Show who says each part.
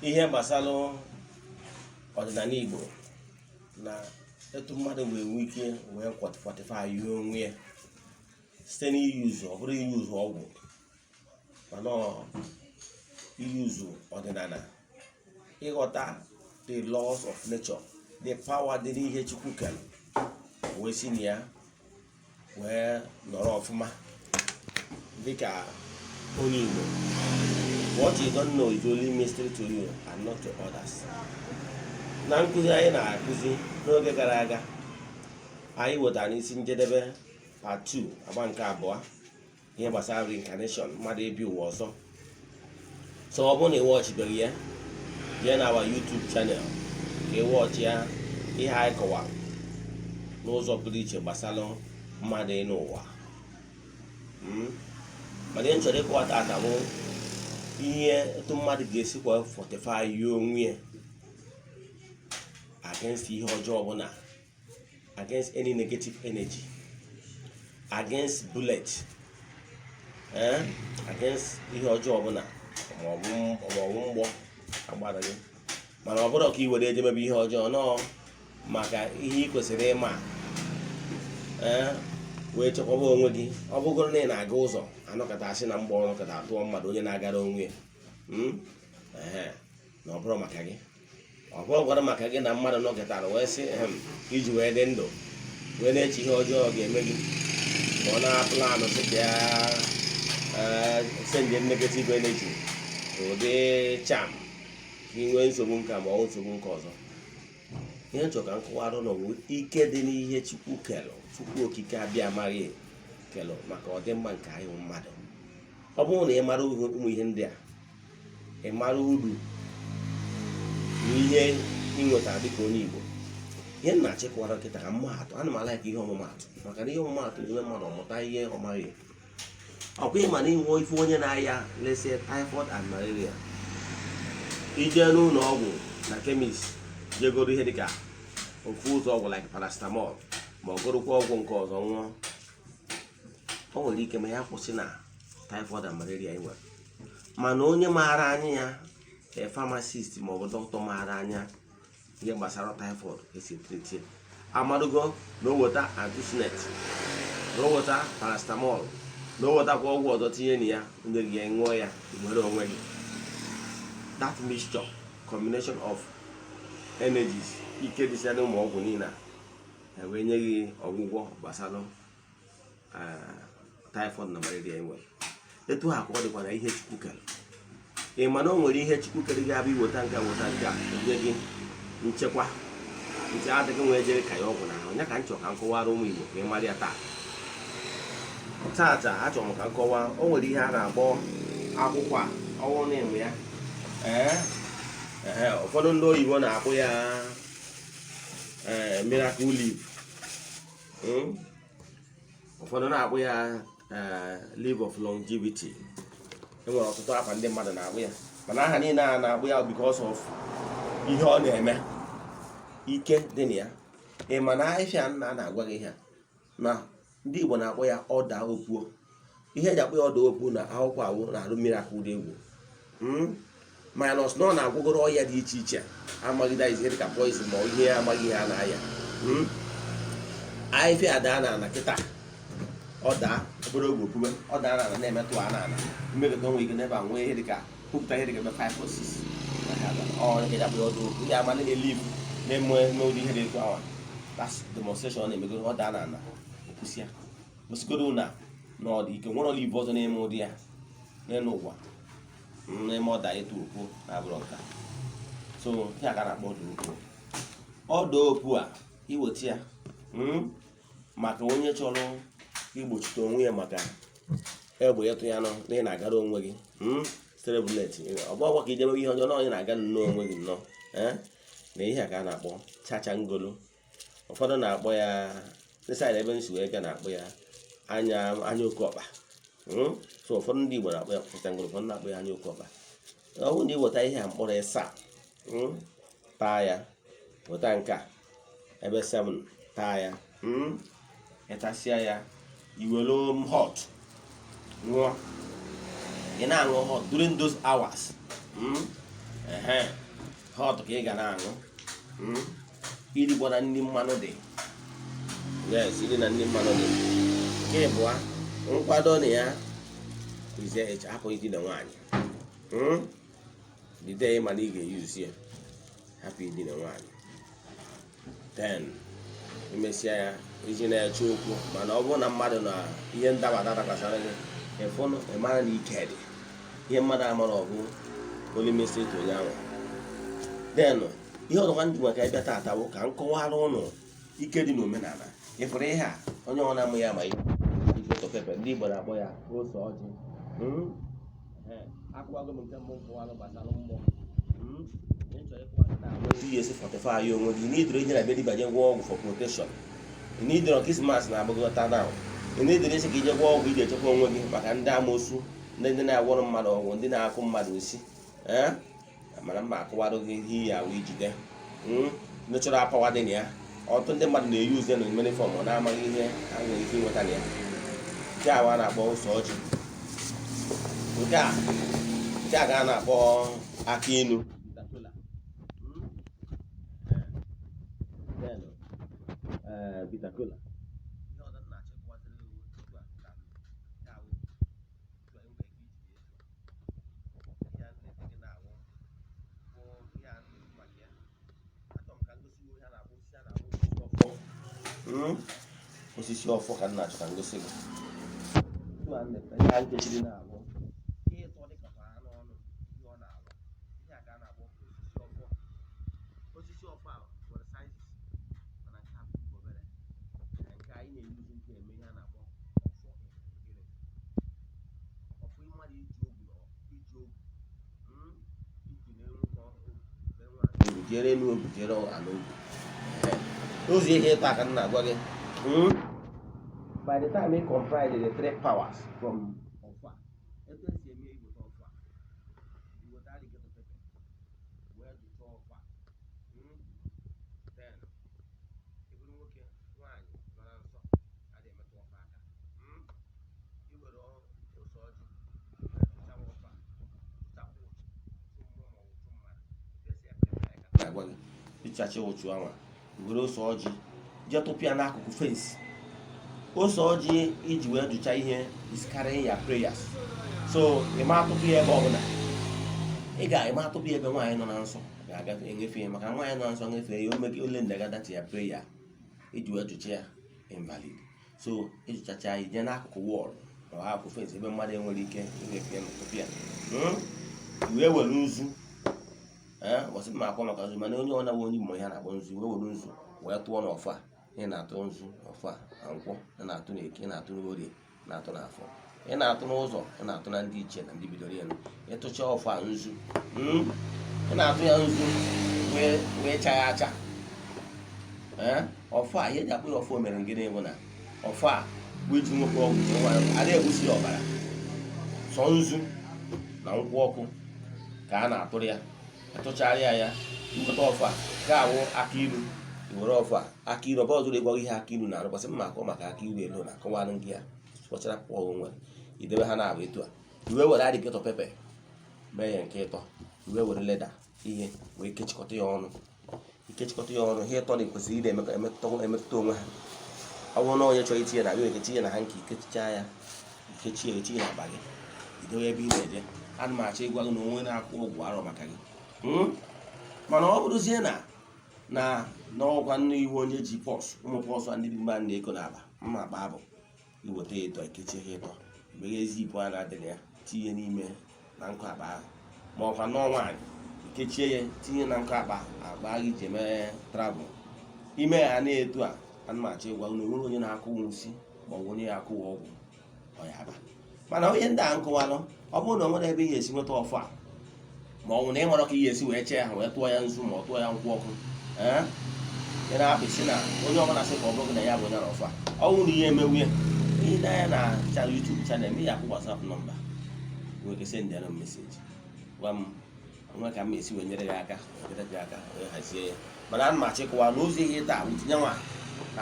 Speaker 1: Ihe gbasara ọdịnala Igbo na etu mmadụ wee nwee ike wee fortify onwe ya site n'iyuzu, ọ bụrụ iyuzu ọgwụ, mana iyuzu ọdịnala, ịghọta the laws of nature, the power dị n'ihe Chukwu kere, wee si na ya wee nọrọ ọfụma dịka onye Igbo. What you don't know is only mystery to you and not to others. Na nkụzi anyị na-akụzi n'oge gara aga, anyị wetara n'isi njedebe part 2, agba nke abụọ, ihe gbasara reincarnation, mmadụ ebi ụwa ọzọ. So ọ bụrụ na ị watchbeghị ya, jee na our YouTube channel ka ị watch ya, ihe anyị kọwara n'ụzọ pụrụ iche gbasara mmadụ ịnụ ụwa. Mana ihe m chọrọ ịkọwa tata bụ ihe etu mmadụ ga-esikwa fortify ya onwe ya against ihe ọjọọ ọbụla, against any negative energy, against bullet, against ihe ọjọọ ọbụla, maọbụ mgbọ agbara gị. Mana ọ bụrụ ka ị were ejemebe ihe ọjọọ nọọ, maka ihe ị kwesịrị ịma wee chekwaba onwe gị. Ọ bụgoro na ị na-aga ụzọ, anọkọta asị na mgbọ ọnọkọta atụọ mmadụ, onye na-agara onwe ya, ehe, na ọ bụrụ maka gị, ọ bụrụ gwara maka gị na mmadụ nọkọtara wee sị ehem, iji wee dị ndụ wee na-eche ihe ọjọọ ga-eme gị, ma ọ na-aplanụ sị ka ya send negative energy, ụdị charm, ka ị nwee nsogbu nke a ma ọ bụ nsogbu nke ọzọ. Ihe nchọ ka m kọwara ụlọ bụ ike dị n'ihe Chukwu kelụ, Chukwu Okike abịa amaghị kelụ maka ọdịmma nke anyị mmadụ. Ọ bụrụ na ị mara ụmụ ihe ndị a, ị mara uru na ihe ị nwetara dịka onye Igbo. Ihe m na-achịkọwara kịta ka mmaatụ, ana m ala ka ihe ọmụmaatụ, maka na ihe ọmụmaatụ na-eme mmadụ ọmụta ihe ọ maghị. Ọkwa ịma na ihu ife onye na-aya lese typhoid and malaria, ije n'ụlọ ọgwụ na chemist, jegoro ihe dịka ofu ụzọ ọgwụ like paracetamol, ma ọ gorokwa ọgwụ nke ọzọ ṅụọ, o nwere ike ma ya kwụsị na typhoid and malaria ị nwere. Mana onye maara anya ya, a pharmacist ma ọ bụ dọkịta maara anya ihe gbasara typhoid esi treat ya, amadugo na o weta artesunate, na o weta paracetamol, na o wetakwa ọgwụ ọzọ tinye na ya, nye gị ya, ṅụọ ya, nwere onwe gị. That mixture, combination of energies, ike dịsịa n'ụmụ ọgwụ niile a, wee nye gị ọgwụgwọ gbasara typhoid na malaria ị nwere. Etu ha ka ọ dịkwa na ihe Chukwu kere. Ị ma na o nwere ihe Chukwu kere ga-abịa iweta nke a, weta nke a, nye gị nchekwa nke adịghị nwee jere ka ya ọgwụ na ahụ ya. Ka m chọrọ ka m kọwara ụmụ Igbo ka ị mara ya taa. Tata achọrọ m ka m kọwaa, o nwere ihe a na-akpọ akwụkwọ a, ọnwụ na ịmụ ya. Ee, ụfọdụ ndị oyibo na-akpụ ya ee miracle leaf. Ụfọdụ na-akpụ ya ee leaf of longevity. Enwere ọtụtụ afa ndị mmadụ na-akpụ ya, mana aha niile a na-akpụ ya because of ihe ọ na-eme, ike dị na ya. Ị ma na ahịhịa nna na-agwa gị ihe a, na ndị Igbo na-akpọ ya ọda opuo. Ihe eji akpọ ya ọda opuo na akwụkwọ awụ na-arụ miracle dị egwu, minus na ọ na-agwụgoro ọya dị iche iche, amaghịda ihe dịka poison ma ihe amaghị ihe a na-aya. Ahịhịa daa na ana kịta, ọ daa obere oge opume, ọ daa na ana na-emetụ a na ana mmekọta onwe ike n'ebe a, nwee ihe dịka pupụta ihe dịka ebe 5 or 6 na ha dara. Ọ ya bụ ọdụ okwu ya ama na-elive na-eme n'ụdị ihe dị etu ahụ. That's demonstration ọ na-emegoro. Ọ daa na ana, okwusịa, gosigoro na na ọ dị ike. Nwere olive ọzọ na-eme ụdị ya n'elu ụwa na-eme ọda etu okwu na-abụrụ nka. So ya ka a na-akpọ ọdụ okwu. Ọdụ okwu a, iweta ya, maka onye chọrọ igbochite onwe ya maka egbe ịtụ ya nọ na ị na-agara onwe gị, stray bullet, ọ bụ ọgwa ka ijebe ihe ọjọọ na onye na-aga nnọọ onwe gị nnọọ. Na ihe a ka a na-akpọ chachangolo. Ụfọdụ na-akpọ ya ndị side ebe nsi wee bịa na-akpọ ya anya anya oke ọkpa. So ụfọdụ ndị Igbo na-akpọ ya chachangolo, ụfọdụ na-akpọ ya anya oke ọkpa. Ọ bụrụ na iweta ihe a mkpọrọ ịsaa, taa ya, weta nke a ebe 7, taa ya, ịtasịa ya, iwere hot ṅụọ. Ị na-aṅụ hot during those hours. Ehe. Ehe, hot ka ị ga na-aṅụ. Irikwana nri mmanụ dị. Yes, iri na nri mmanụ dị. Nke ịbụa, nkwado na ya ize hapụ idina nwaanyị. The day mana ị ga-eyuzi ya, hapụ idina nwaanyị. Then imesịa ya, iji na-eche okwu. Mana ọ bụrụ na mmadụ na ihe ndabata dakwasara gị, ịfụnụ, ịmara na ike dị ihe mmadụ amara, ọ bụ onye mesịrị onye ahụ. Then ihe ọzọkwa ndị maka ịbịa taata bụ ka m kọwara ụnụ ike dị n'omenala. Ịfụrụ ihe a, onye ọ na-amụ ya ma ihe alligator pepper, ndị Igbo na-akpọ ya ose ọjị. Akụwago m nke mbụ, nkọwalụ gbasara mmụọ. Ihe m chọrọ ịkọwa taa bụ otu ihe esi fortify onwe gị. N'idoro ije na be dibịa je gwọọ ọgwụ for protection, n'idoro Christmas na-agbagota now, n'idoro isi ka ije gwọọ ọgwụ iji echekwa onwe gị maka ndị amosu, ndị na-agwọrọ mmadụ ọgwụ, ndị na-akụ mmadụ nsị. Ee, mana mma akụwarụ gị ihe iyi ahụ ijide natural power dị na ya. Ọtụtụ ndị mmadụ na-eyi uze na many form, ọ na-amaghị ihe ha nwere ike ịnweta na ya. Nke a na-akpọ ose ọjị. Nke a ka a na-akpọ akị inu. Then, bitter kola. Ihe ọzọ m na-achọ ịkọwaziri gị bụ otu a ka nke a wụ otu a enwere ike iji ya etu a. Ihe a na-ete gị na-awụ bụ ihe a na-ekwu maka ya. Achọrọ m ka m gosi gị ihe a na-akpọ osisi a na-akpọ osisi ọfọ. Osisi ọfọ ka m na-achọ ka m gosi gị. Otu a na-ete ihe a nkechiri na-awụ ihe ịtọ dịkọta ha n'ọnụ, ihe ọ na-alụ. Ihe a ka a na-akpọ osisi ọfọ. Osisi ọfọ a nwere sizes, mana nke a bụ nke obere. Nke anyị na-eyuzu nke eme ihe a na-akpọ ọfọ. Gịnị? Ọfọ mmadụ iji ogwu na iji ogwu, iji na-enwekọ ogwu jere enu, ogwu jere ala ogwu. Ụzọ ihe ịtọ aka m na-agwa gị. By the time you comprise the three powers from ọfọ a, etu esi eme iweta ọfọ a, iweta alligator pepper wee dụchaa ọfọ a. Then ị bụrụ nwoke, nwaanyị nọ na nsọ adịghị emetụ ọfọ aka. Iwere ose ọjị wee tụchawa ọfọ a, tụchapụ ụchụ, ụchụ mmụọ ma ọ bụ ụchụ mmadụ. Etu esi epere ka na-agwa gị, ịchacha ụchụ anwa, were ose ọjị jee tụpụ ya n'akụkụ fence. Ose ọjị iji wee dụcha ihe is carrying your prayers, so ị ma atụpụ ya ebe ọbụla ị ga, ị ma atụpụ ya ebe nwaanyị nọ na nsọ ga-agafe enyefe ya, maka nwaanyị nọ na nsọ nyefee ya, o mege ole ndega ya prayer iji wee jụcha ya invalid. So ịjụchacha ya, ije n'akụkụ wall ma ọ akụkụ fence ebe mmadụ enwere ike inyefe ya ma tụpụ ya. Wee were nzu. Ee, ụbọchị mma akwa maka nzu, mana onye ọ na-abụ onye Igbo ihe a na-akpọ nzu, wee were nzu wee tụọ n'ọfọ a. Ị na-atụ nzu n'ọfọ a na nkwọ, ị na-atụ n'eke, ị na-atụ n'orie, ị na-atụ n'afọ, ị na-atụ n'ụzọ, ị na-atụ na ndị ichie na ndị bidoro ya. Ịtụcha ọfọ a nzu, ị na-atụ ya nzu wee chaa ya acha. Ee, ọfọ a, ihe eji akpụ ya ọfọ mere gịnị? Bụ na ọfọ a bụ iji nwoke ọgwụ jiri nwaanyị, ada egbusi ya ọbara, sọ nzu na nkwụ ọkụ ka a na-atụrụ ya. Atụchara ya, ya iweta ọfọ a ga-awụ aka ilu. Iwere ọfọ a, aka ilu ọbụla ọzọ, ịgwa ihe aka ilu na-arụkwasị mma akọ maka aka ilu elu na akọwalụ gị ya kpọchara pụọ nwere idebe ha na-abụ etu a. Iwe were alligator pepper mee ya nke ịtọ, iwe were leather ihe wee kechikọta ya ọnụ, ikechikọta ya ọnụ. Ihe ịtọ na kwesịrị ị na-emekọ emetụta onwe ha. Ọ bụrụ na onye chọrọ itinye na gị, etinye na ha nke ikechicha ya, ikechie, etinye na akpa gị, idowe ebe ị na-eje. Ana m achọ ịgwa gị na onwe na-akwụ ụgwọ arọ maka gị. Mana ọ bụrụzie na n'ọkwa nne iwu onye ji purse, ụmụ purse a ndị bi mma na-eko n'akpa mma akpa abụ, iweta ya ịtọ, ikechie ha ịtọ, meghe zip a na-adị na ya, tinye n'ime na nkụ akpa ahụ, ma ọkwa nọọ nwaanyị, ikechie ya, tinye na nkụ akpa akpa ahụ iji eme travel. Ime ya na-etu a, ana m achọ ịgwa unu, onwere onye na-akụwa nsị ma ọ bụ onye ya akụwa ọgwụ ọ ya aba. Mana onye ndị a nkụwalụ, ọ bụrụ na o nwere ebe ị ga-esi nweta ọfọ a, ma ọ bụ na ị nwere ka ị ga-esi wee chee ha, wee tụọ ya nzu ma ọ tụọ ya nkwụ ọkụ, ee, ị na-apịsị na onye ọbụla sị ka ọ bụrụ gị na ya bụ onye na ọfọ a, ọ bụrụ na ihe emewu ya, ihe na-anya na channel, YouTube channel m, ya akwụ WhatsApp number, nwere ike send ya message, gwa m nwe ka m esi wee nyere gị aka, wee nyere gị aka wee hazie ya. Mana ana m achọ ịkọwa n'ụzọ ihe taa bụ tinye nwa na